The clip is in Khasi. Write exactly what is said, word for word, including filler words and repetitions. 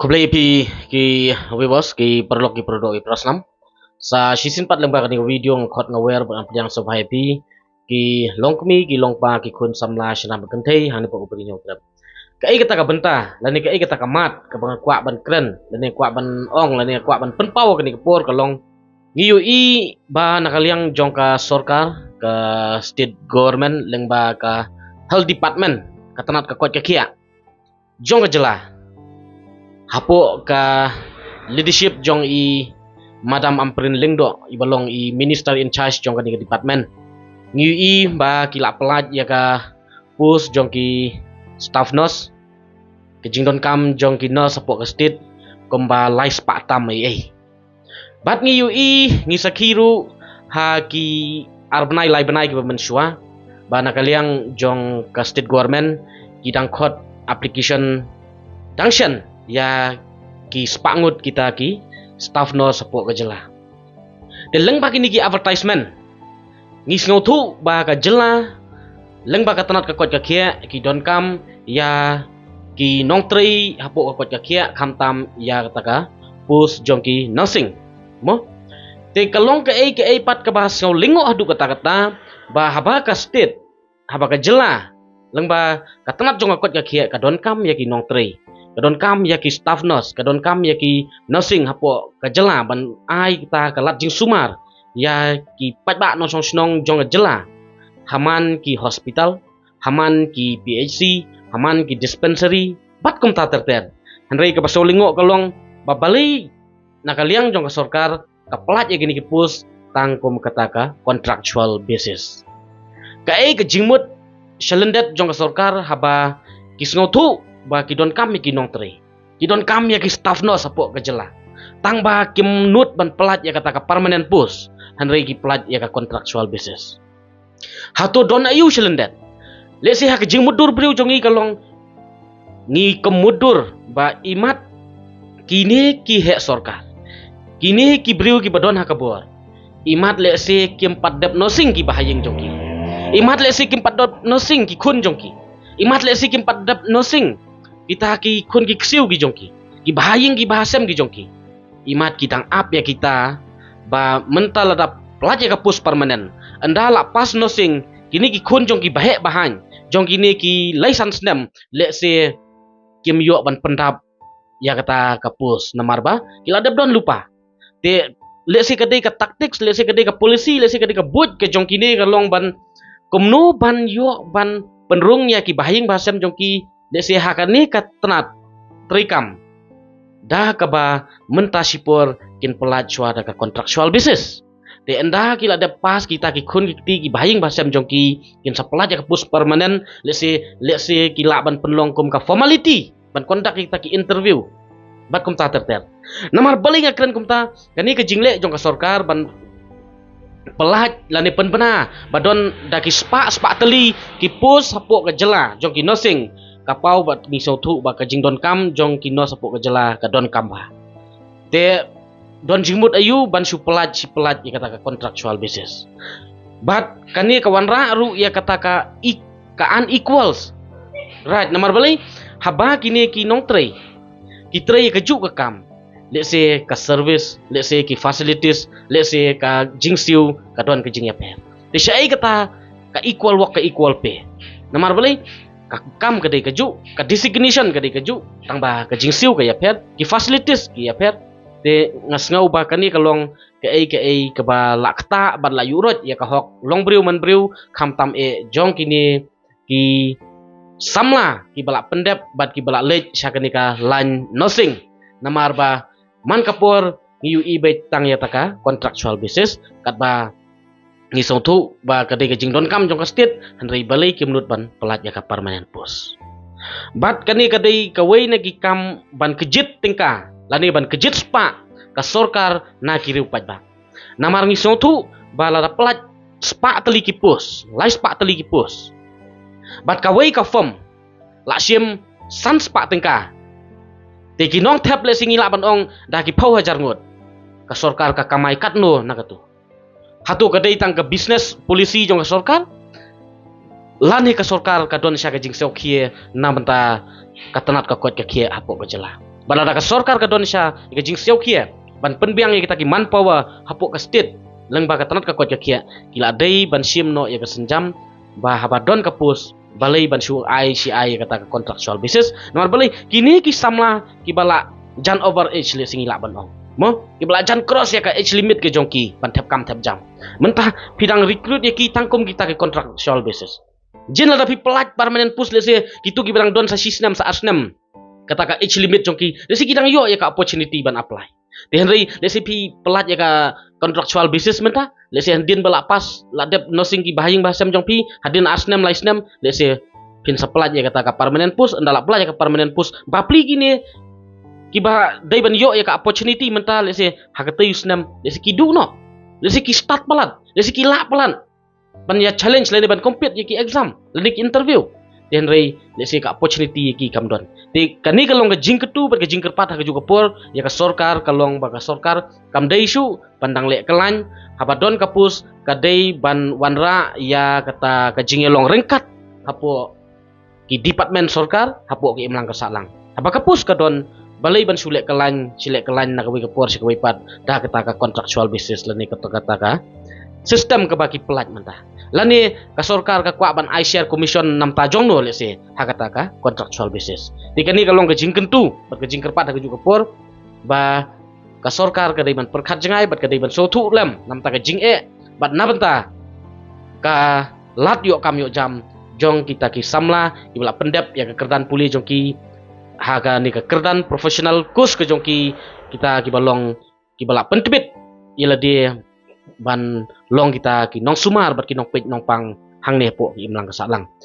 Khublei ïa phi ki viewers, ki paralok, ki parajor, ki parasnam. Sa shisien pat lyngba kane ka video nga khot nga wer ban pdiang sngewbha ïa phi ki longkmie, ki longpa, ki khun samla shnong ba kynthei hangne ha U Bri Hynñiewtrep. Kaei kata ka bynta lane kaei kata ka mat kaba nga kwah ban kren lane kwah ban ong lane kwah ban pynpaw ha kane ka por ka long, ngi ïohi ba na ka liang jong ka sorkar, ka state government, lyngba ka health department, ka tnat ka koit ka khiah jong ka jylla, hapoh ka leadership jong i Madam Ampareen Lyngdoh, iba long i minister in charge jong kane ka department, ngi ïohi ba ki la pyllait ïa ka post jong ki staff nurse, ka jingdonkam jong ki nurse hapoh ka state, kumba lai spah tam ei ei. Bad ngi ïohi, ngi sakhi ruh ha ki ar bnai lai bnai kiba mynshuwa ba na ka liang jong ka state government ki dang khot application dang shen ïa ki spah ngut kita ki staff nurse hapoh ka jylla. Te lyngba kine ki advertisement, ngi sngewthuh ba ka jylla, lyngba ka tnat ka koit ka khiah, ki donkam ïa ki nongtrei hapoh ka koit ka khiah, khamtam ïa kata ka post jong ki nursing. Mo? Te ka long kaei kaei pat kaba sngew lyngngoh haduh katta katta, ba haba ka state, haba ka jylla, lyngba ka tnat jong ka koit ka khiah, ka donkam ïa ki nongtrei, ka donkam ïa ki staff nurse, ka donkam ïa ki nursing hapoh ka jylla ban ai kita ka lad jingsumar ïa ki paidbah nongshong shnong jong ka jylla, ha man ki hospital, ha man ki P H C, ha man ki dispensary, bad kumta ter ter. Hynrei kaba sngew lyngngoh ka long ba balei na ka liang jong ka sorkar ka pyllait ïa kine ki post tang kum kata ka contractual basis. Kaei ka jingmut shalyndet jong ka sorkar haba ki sngewthuh ba ki donkam ïa ki nongtrei, ki donkam ïa ki staff nurse hapoh ka jylla, tang ba kim nud ban pyllait ïa kata ka permanent post, hynrei ki pyllait ïa ka contractual basis? Hato don aïu shalyndet? Lehse ha ka jingmutdur briew jong ngi ka long, ngi ka mutdur ba imat kine ki heh sorkar, kine ki briew kiba don ha ka bor, imat lehse kim pat dep nursing ki bahaïing jong ki, imat lehse kim pat dep nursing ki khun jong ki, imat lehse kim pat dep nursing kita ki khun ki ksiew ki jong ki, ki bahaïing ki bahasem ki jong ki. Imat ki dang ap ïa kita ba mynta lada pyllait ïa ka post permanent, ynda la pass nursing, kine ki khun jong ki baheh bahaïing jong kine ki lai san snem, lehse kim ïoh ban pyndap ïa kata ka post namar ba ki la dep don lypa. Te lehse ka dei ka tactics, lehse ka dei ka policy, lehse ka dei ka buit ka jong kine ka long ban kumno ban ïoh ban pynrung ïa ki bahaïing bahasem jong ki, lehse ha kane ka tnat treikam, da kaba mynta shipor kin pyllait shuwa da ka contractual basis. Te ynda ki la dep pass kita ki khun ki kti, ki bahaïing bahasem jong ki kin sa pyllait ïa ka post permanent, lehse, lehse ki lah ban pynlong kum ka formality ban conduct kita ki interview bad kumta ter ter. Namar balei nga kren kumta? Kane ka jingleh jong ka sorkar ban pyllait lane pynbna ba don da ki spah spah tylli ki post hapoh ka jylla jong ki nursing, ka paw bad ngi sngewthuh ba ka jingdonkam jong ki nurse hapoh ka jylla ka donkam bha. Te don jingmut aïu ban shu pyllait shi pyllait ïa kata ka contractual basis? Bad kane ka wanrah ruh ïa kata ka i-, ka unequals right. Namar balei? Haba kine ki nongtrei ki trei ïa kajuh ka kam, lehse ka service, lehse ki facilities, lehse ka jingsiew, ka don ka jingïapher. Te shaei kata ka equal work, ka equal pay? Namar balei? Ka kam ka dei kajuh, ka designation ka dei kajuh, tang ba ka jingsiew ka ïapher, ki facilities ki ïapher. Te nga sngew ba kane ka long kaei kaei kaba la ktah bad la ïuhroit ïa ka hok long briew man briew, khamtam eh jong kine ki samla kiba la pyndep bad kiba la leit sha kane ka line nursing. Namar ba man ka por ngi ïohi beit tang ïa kata ka contractual basis, katba ngi sngewthuh ba ka dei ka jingdonkam jong ka state, hynrei balei kim nud ban pyllait ïa ka permanent post? Bad kane ka dei kawei na ki kam ban kjit tyngka lane ban kjit spah ka sorkar na ki riew paidbah. Namar ngi sngewthuh ba lada pyllait spah tylli ki post, lai spah tylli ki post, bad kawei ka firm la shim san spah tyngka, te ki nongthep lehse ngi lah ban ong da ki phew hajar ngut, ka sorkar ka kamai katno na katu? Hato ka dei tang ka business policy jong ka sorkar, lane ka sorkar ka don sha ka jingsngewkhia na bynta ka tnat ka koit ka khiah hapoh ka jylla? Bad lada ka sorkar ka don shisha ïa ka jingsiewkhiah ban pynbiang ïa kita ki manpower hapoh ka state lyngba ka tnat ka koit ka khiah, ki la dei ban shim noh ïa ka sienjam ba haba don ka post balei ban shu ai shi ai ïa kata ka contractual basis. Namar balei kine ki samla kiba la jan over age, lehse ngi lah ban ong, mo, kiba la jan cross ïa ka age limit ka jong ki ban thep kam thep jam. Mynta phi dang recruit ïa ki tang kum kita ki contractual basis. Jin lada phi pyllait permanent post, lehse kitu kiba dang don sa shi snem sa ar snem kata ka age limit jong ki, lehse ki dang ïoh ïa ka opportunity ban apply. Te hynrei lehse phi pyllait ïa ka contractual basis mynta, lehse hadien ba la pass, la dep nursing ki bahaïing bahasem jong phi, hadien ar snem lai snem, lehse phin sa pyllait ïa kata ka permanent post. Ynda la pyllait ïa ka permanent post, bapli kine kiba dei ban ïoh ïa ka opportunity mynta, lehse ha katei u snem, lehse ki duh noh, lehse ki stad palat, lehse ki lah palat ban ïa challenge lane ban compete ïa ki exam lane ki interview. Te hynrei lehse ka opportunity ïa ki kam don. Te kane ka long ka jingkyntu bad ka jingkyrpad ha kajuh ka por ïa ka sorkar, ka long ba ka sorkar kam dei shuh ban dang leh kyllain. Haba don ka post ka dei ban wanrah ïa kata ka jingïalong ryngkat hapoh ki department sorkar hapoh ka imlang ka sahlang. Haba ka post ka don, balei ban shu leh kyllain shi leh kyllain na kawei ka por sha kawei pat da kata ka contractual basis lane kata, kata ka system kaba ki pyllait mynta? Lane ka sorkar ka kwah ban ai share commission namta jongno, lehse ha kata ka contractual basis? Te kane ka long ka jingkyntu bad ka jingkyrpad ha kajuh ka por ba ka sorkar ka dei ban pyrkhat jngai bad ka dei ban sngewthuh lem namta ka jingeh bad na bynta ka lad ïoh kam ïoh jam jong kita ki samla kiba la pyndep ïa ka kyrdan pule jong ki ha kane ka kyrdan professional course ka jong ki, kita kiba long, kiba la pyntbit ïa lade ban long kita ki nongsumar bad ki nongpeit nongpang hangne hapoh ka imlang ka sahlang.